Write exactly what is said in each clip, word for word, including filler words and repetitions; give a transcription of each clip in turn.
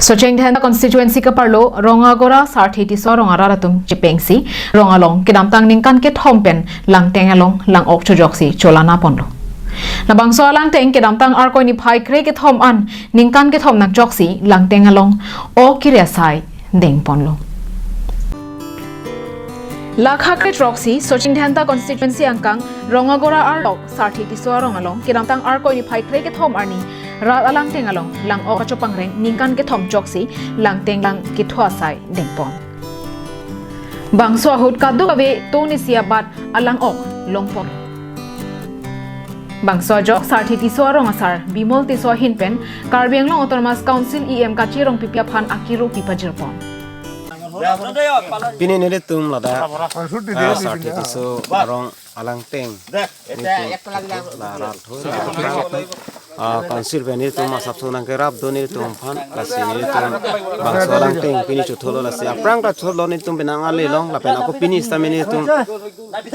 Socheng Dhenta constituency kaparlo Rongagora Sarthe Tisso arong arat atum chepengsi rong along kedamtang ningkan kethom pen langteng along lang-ok chojoksi cholana ponlo. Labangso alangteng kedamtang Arkoi niphai krekethom an ningkan kethom nangchoksi langteng along ok kiri asai dengponlo. Lakha krethrok si Socheng Dhenta constituency angkang Rongagora arlok Sarthe Tisso arong along kedamtang Arkoi niphai krekethom arni rat alangteng along lang-ok kachopangreng ningkan kethom choksi langteng lang ketho asai dengpon. Bangso ahut kadokave toni isi abat alang-ok longpon. Bangso ajok Sarthe Tisso arong asar Bimol Tisso ahin pen Karbi Anglong Autonomous Council E M Kache Rongpipi aphan akiru pipajirpon. Pini nelitum ladak ah, Sarthe Tisso arong alangteng nelitum la rat ho la council pen nelitum asapso nangkerap do nelitum aphan lasi nelitum bangso alangteng pini chotholo lasi aphrang ta chotholo nelitum penang ale long lapen ako pini sitame nelitum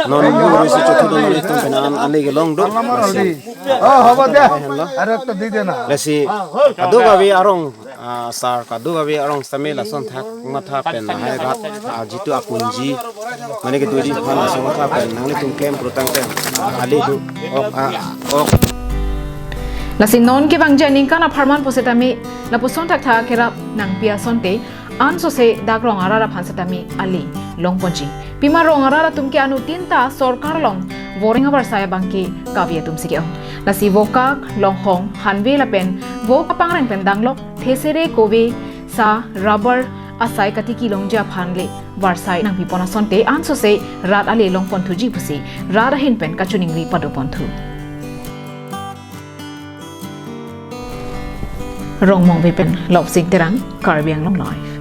non buru si chotholo nelitum penang ale kelong do lasi Oh, হ'ব দিয়া। আৰু একটা দি দে না। lasi kadokave arong ah, sar kadokave arong sitame lason thak matha pen lahai rat ah, jitu akunji mane kedoji aphan lason matha pen nanglitum klem prutang pen ah, ale do ok ah, ok Lasi non kevangji aningkan apharman pusitame lapuson thakthak kerap nangpi asonte ansose dak rong arat aphan sitame ale longponji. Pima rong arat atum ke anuttin ta sorkar along voreng avarsai abang ke kave atum si ke-ong. Lasi vokak, longhong, hanve lapen vo kapangreng pen danglok, thesere, kove, sa, rubber asai katiki longji aphan le varsai nangpipon asonte ansose rat ale longponthuji pusi rat ahin pen kachiningri padoponthu. Rongmongve pen Lopsing Terang, Karbi Anglong Live.